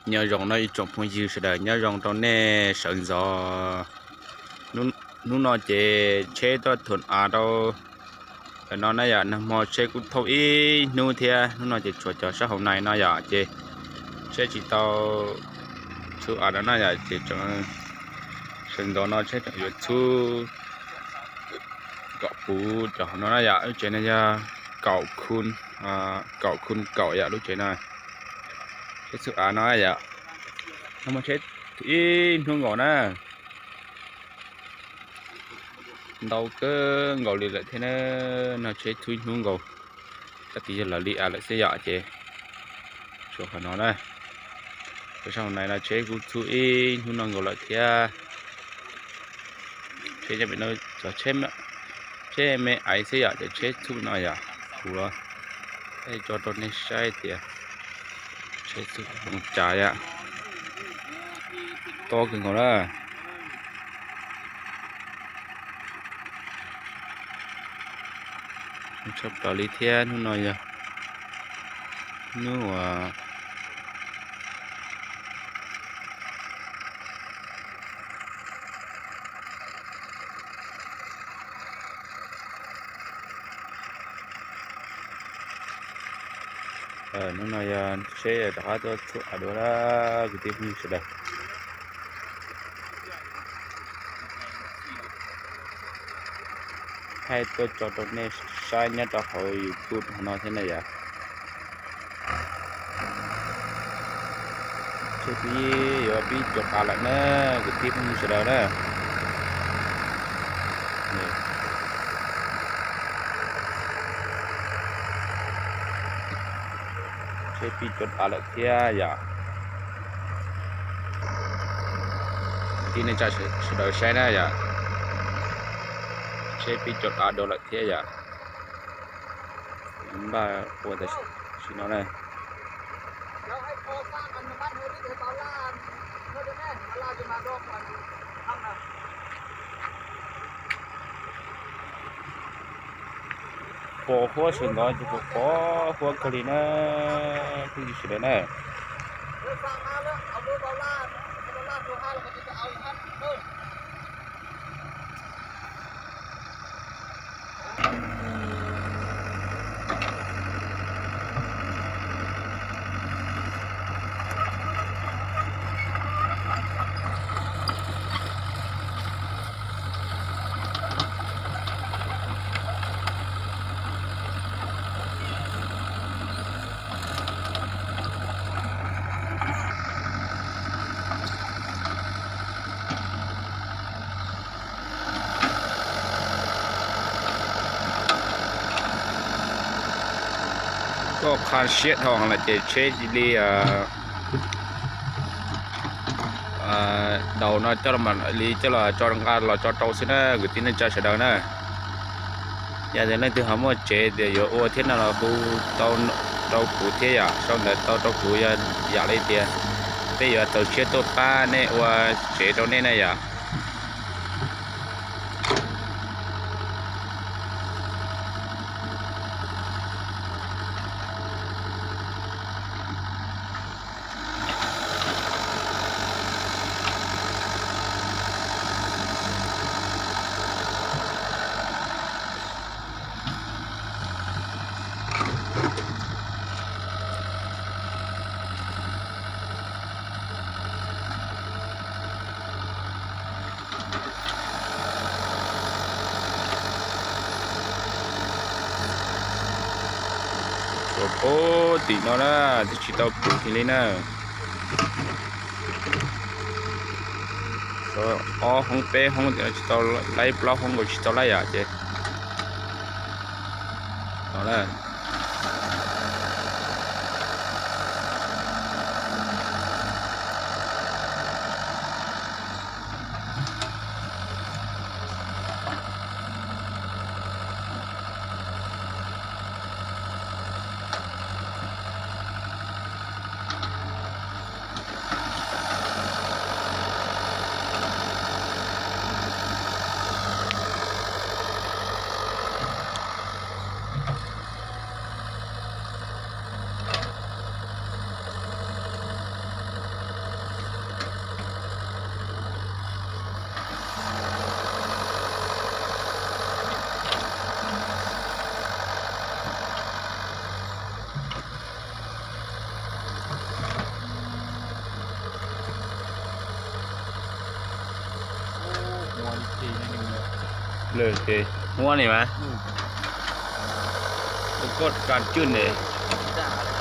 Nyob zoo no ib tsoom phooj ywg sawv daws, nyob zoo rau nej sawv ntxov. Hnub no ces tsheb tuaj thum av rau no na yom, nag hmo tsheb kuj thauj ib hnub thiab, hnub no ces tshuav cov sab hauv nais no yom, ces tsheb tsis tau txhub av no na yom, ces sawv ntxov no tsheb tseem yuav txhub kom puv cov hauv no na yom. Lub tsev no yog kaum khu, kaum khu kaum yom, lub tsev no tsheb txhub av no yom. Nag hmo tsheb ib hnub nkaus na, ntau kawg nkaus li lawm thiab na, no tsheb txhub ib hnub nkaus, tab sis yog lawv li av lawm xwb yom, ces tshuav qhov no na. Rau sab hauv nais no tsheb kuj txhub ib hnub no nkaus lawm thiab. Tsheb cov me aiv xwb yom, cov tsheb txhub no yom, kuv tso rau nej saib tias tsheb txhub zoo cas yom. Tob kawg nkaus na. Tshaj plaws li thiab, hnub no yog hnub uas hnub no yog tsheb rov qab tuaj txhub av dua na, kwv tij phooj ywg sawv daws. Thaij tuaj tso rau nej saib nyob rau hauv YouTube no thiab na yom. Tsheb pib yuav pib cuam av lawm na, kwv tij phooj ywg sawv daws na. Tsheb pib cuam av lawm thiab yom. Kwv tij neej tsa sawv daws saib na yom. Tsheb pib cuam av dua lawm thiab yom. Npaj ua tam sim no na. Pos huab sawv ntxov ces pos huab kawg li na, phooj ywg sawv daws na. Koj qha siab dhau lawm ces tsheb cia li daus no coj los, mam li coj los tso nqa los tso rau xwb na kwv tij neej tsa sawv daws na. Yog tias leej twg ho muaj tsev tias yuav ua thiab no los hu tau rau kuv thiab yom, sau ntawv tau rau kuv yog yam li tias peb yuav txaus siab tuaj pab nej ua tsev rau nej na yom. Tshuav pem tim no na, twb tsis tau puv kiag li na. Tshuav ob hoob peb hoob tsis tau laib, plaub hoob nkaus tsis tau laib yom ces no na. Lwm ces muab ni mas. Ua koj ka cwj ntawd.